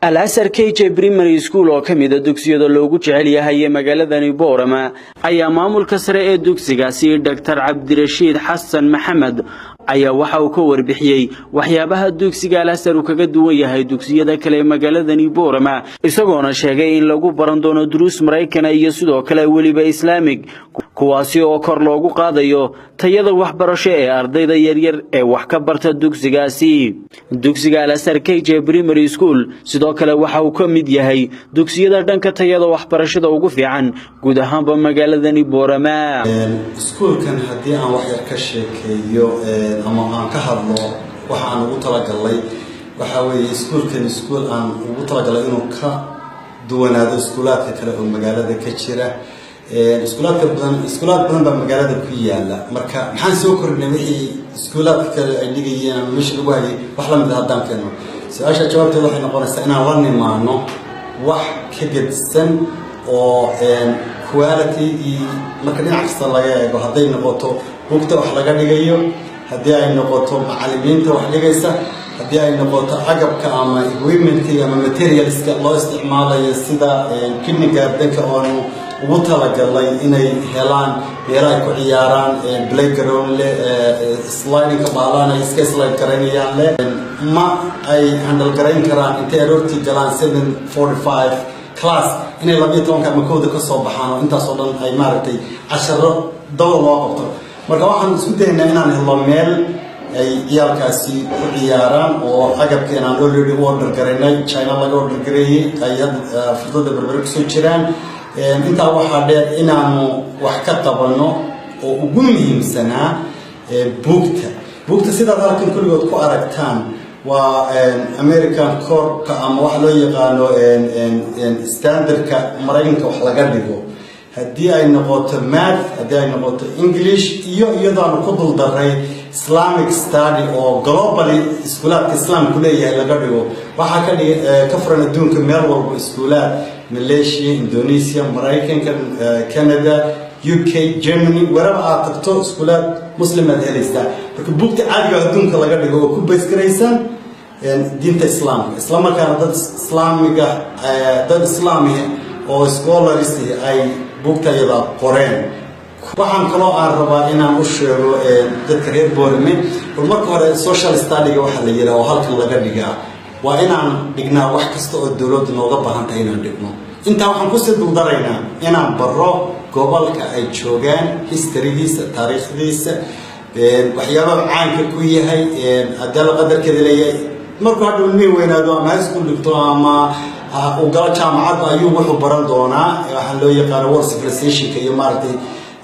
Al Asar KJ Primary School oo ka mid ah dugsiyada loogu jecel yahay ee magaaladani Boorama ayaa maamulka sare ee dugsigaasi, Dr Cabdirashiid Xasan Maxamed, ayaa waxa uu ka warbixiyey waxyaabaha dugsiga Al Asar uu kaga duwan yahay dugsiyada kale ee magaaladani Boorama, isagoona sheegay in lagu baran doono duruus Maraykana iyo sidoo kale weliba Islamic, kuwaasi oo kor loogu qaadayo tayada waxbarasho ee ardayda yaryar ee wax ka barta dugsigaasi. Dugsiga Al Asar KJ Primary School sidoo kale waxa uu ka mid yahay dugsiyada dhanka tayada waxbarashada ugu fiican guud ahaanba magaaladani Boorama. Iskuulkan haddii aan wax yar ka sheekeeyo ama aan ka hadlo, waxa aan ugu talagalnay waxaa weeye iskuulkan iskuul aan ugu talagalay inuu ka duwanaado iskuulaadka kale oo magaalada ka jira. Iskuulaadka badan, iskuulaad badan baa magaalada ku yaala. Marka maxaan soo kordhinay wixii iskuulaadka kale ay dhigayeen ama meesha lagu hayay wax lamid ah haddaan keeno? Su-aasha jawaabteeda waxay noqonaysaa inaan la nimaano wax ka gedisan oo quality-gii marka dhinac kasta laga eego, hadday noqoto buugta wax laga dhigayo, haddii ay noqoto macalimiinta wax dhigaysa, haddii ay noqoto agabka ama equipment-iga ama materials-ka loo isticmaalayo, sida kindergarten-ka oonu ugu talagalnay inay helaan meelo ay ku ciyaaraan, playground leh, sliding-ka baalaan ay iska slide garaynayaan leh. Ma ay handle garayn karaan intay aroortii galaan 7:45 class inay 12-ka ama 1-da ka soo baxaan oo intaasoo dhan ay maaragtay casharo dawda loo qabto. Marka waxaan isku dayaynaa inaan helno meel ay ciyaalkaasi ku ciyaaraan oo agabkeen aan already u order garaynay, China laga order gareeyey, ay hadda furdada Berbere kusoo jiraan. Intaa waxaa dheer inaanu wax ka qabanno oo ugu muhiimsanaa buugta. Buugta sidaad halkan kulligood ku aragtaan waa American core-ka ama waxa loo yaqaano standard-ka Maraykanka wax laga dhigo, haddii ay noqoto math, haddii ay noqoto English, iyo iyadoo ku duldaray Islamic study oo globally iskuulaadka Islaamku leeyahay laga dhigo. Waxaa ka dhig ka furan adduunka meel walba iskuulaad: Malaysia, Indonesia, Maraykanka, Canada, UK, Germany, wherever aad tagto iskuulaad Muslim aad helaysaa. Marka buugta caadiga adduunka laga dhigo oo ku base garaysaan diinta Islaamka, islamarkaana dad Islaamiga, dad Islaami oo scholars ay buugta iyada qoreen. Waxaan kaloo aan rabaa inaan u sheego dadka reer Boorame, bal marka hore social study-ga waxaa la yidhaha oo halkan laga dhigaa waa inaan dhignaa wax kasta oo dowladdu nooga baahan tahay inaan dhigno. Intaa waxaan kusii duldaraynaa inaan baro gobolka ay joogaan history-giisa, taariikhdiisa, waxyaabaha caanka ku yahay, haddii la qadarkeeda leeyahay. Markuu hadhow ilmihii weynaado ama high school dhigto ama uu galo jaamacadda, ayuu wuxuu baran doonaa waxaa loo yaqaano world civilization-ka iyo maaragtay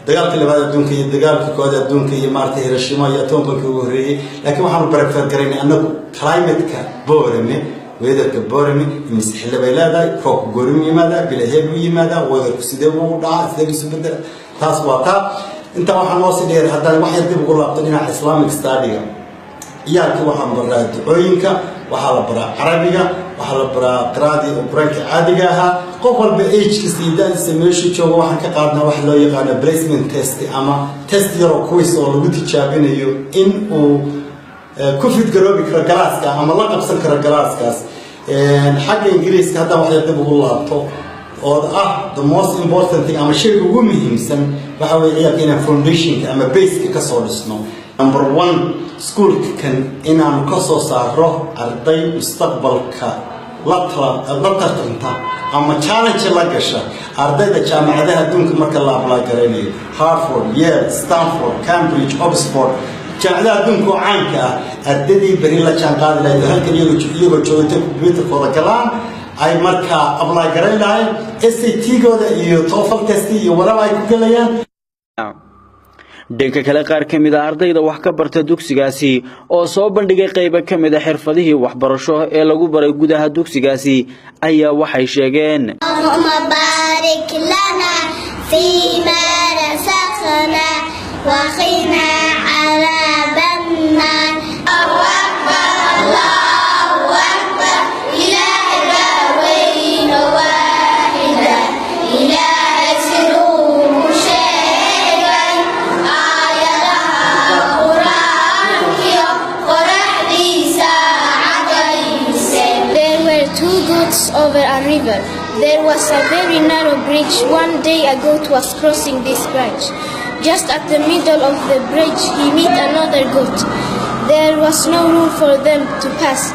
dagaalkii labaad adduunka iyo dagaalkii koowaad adduunka iyo maaragtay Hiroshima iyo atom bomb-kii ugu horreeyey. Laakiin waxaanu prefer garaynay annagu climate-ka Boorame, weather-ka Boorame, imise xilli bay leedahay, roobku goorimu yimaadaa, bilahee buu yimaadaa, weather-ku sidee buu dhacaa, sidee buu isu bedela. Taas waa taa. Intaa waxaa noo sii dheer, haddaan wax yar dib ugu laabto dhinaca Islamic study-ga, ciyaalkii waxaan baraa ducooyinka, waxaa la baraa Carabiga, waxaa la baraa qiraadii oo Qur-aanka caadiga ahaa. Qof walba age-kiisa iyo da-diisa meeshuu joogo waxaan ka qaadnaa waxa loo yaqaano placement test ama test yaroo quiz oo lagu tijaabinayo in uu ku fit garoobi karo class-ka ama la qabsan karo class-kaas. Xagga Ingiriiska haddaan wax yar dib ugu laabto oo ah the most important thing ama shayga ugu muhiimsan, waxa weeye ciyaalka inaan foundation-ka ama base-ka kasoo dhisno. Number one, iskuulkan inaanu ka soo saaro arday mustaqbalka la tartanta ama challenge la gasha ardayda jaamacadaha adduunka marka la apply garaynayo: Harvard, Yale, Stanford, Cambridge, Oxford, jaamacadaha adduunka oo caanka ah. Ardaydii beri la jaan qaadi lahayd oo halkan iyagoo joogta computer-kooda galaan ay markaa apply garayn lahayn SAT-gooda iyo TOEFL test iyo waraba ay ku gelayaan. Dhanka kale, qaar ka mid ah ardayda wax ka barta dugsigaasi oo soo bandhigay qaybo ka mid ah xirfadihii waxbarasho ee lagu baray gudaha dugsigaasi ayaa waxay sheegeen: اللهم بارك لنا فيما رزقنا وقنا عذاب النار. الله أكبر، الله أكبر، إلهي baa weyn waaxida, Ilaahay siduu ku sheegay aayadaha Qur-aankiyo qoraxdiisa cadayse. There were two goats over a river. There was a very narrow bridge. One day a goat was crossing this bridge. Just at the middle of the bridge, he met another goat. There was no room for them to pass.